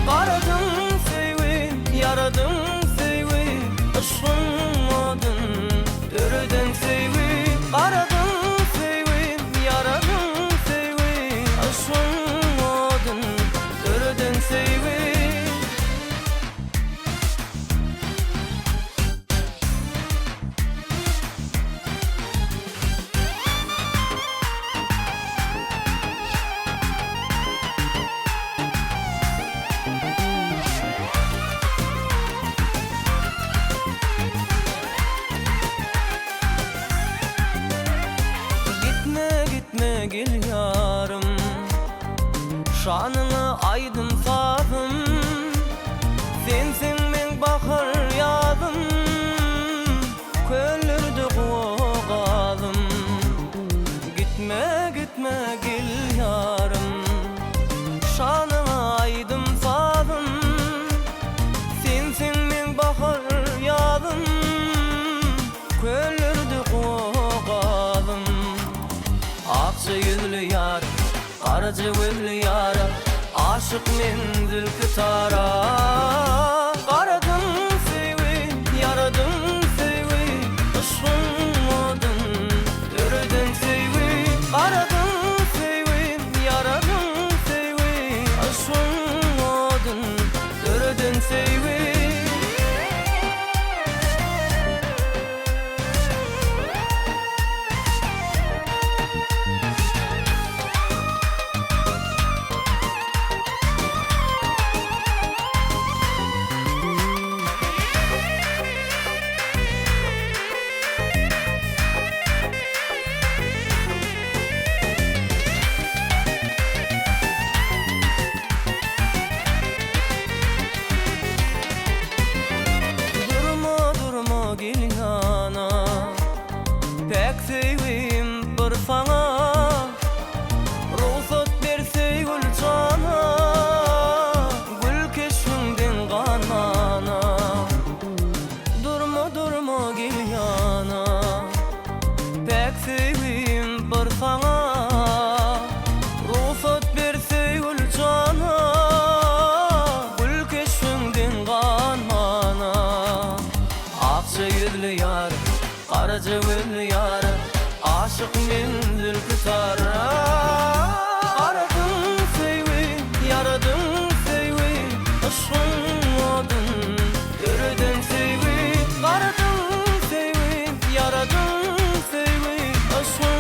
Garadyň söýgi, ýaradyň söýgi, Yşgyň odun döreden söýgi. Garadyň söýgi, ýaradyň söýgi, Yşgyň odun döreden söýgi. Gitme gitme gel ýarym Şanyňa aýdym sazym Sensiň meň bahar ýazym Köllerde gowagazym Gitme gitme gel ýarym Şanyňa aýdym sazym Sensiň meň bahar ýazym Köllerde gowagazym Akja ýüzli ýar Garaja gözli ýara Aşyk men zülpi tara Garadyň söýgi, ýaradyň söýgi Yşgyň odun döreden söýgi Garadyň söýgi, ýaradyň söýgi Yşgyň odun döreden söýgi. Durma durma gel ýana Päk söýgim bir saňa Rugsat ber söýgül jana Gül keşbiňden ganmana Durma durma gel ýana Päk söýgim bir saňa Rugsat ber söýgül jana Gül keşbiňden ganmana Akja ýüzli ýar, garaja gözli ýar, Aşyk men zülpi tara. Garadyň söýgi, ýaradyň söýgi, Yşgyň odun döreden söýgi. Garadyň söýgi, ýaradyň söýgi, Yşgyň.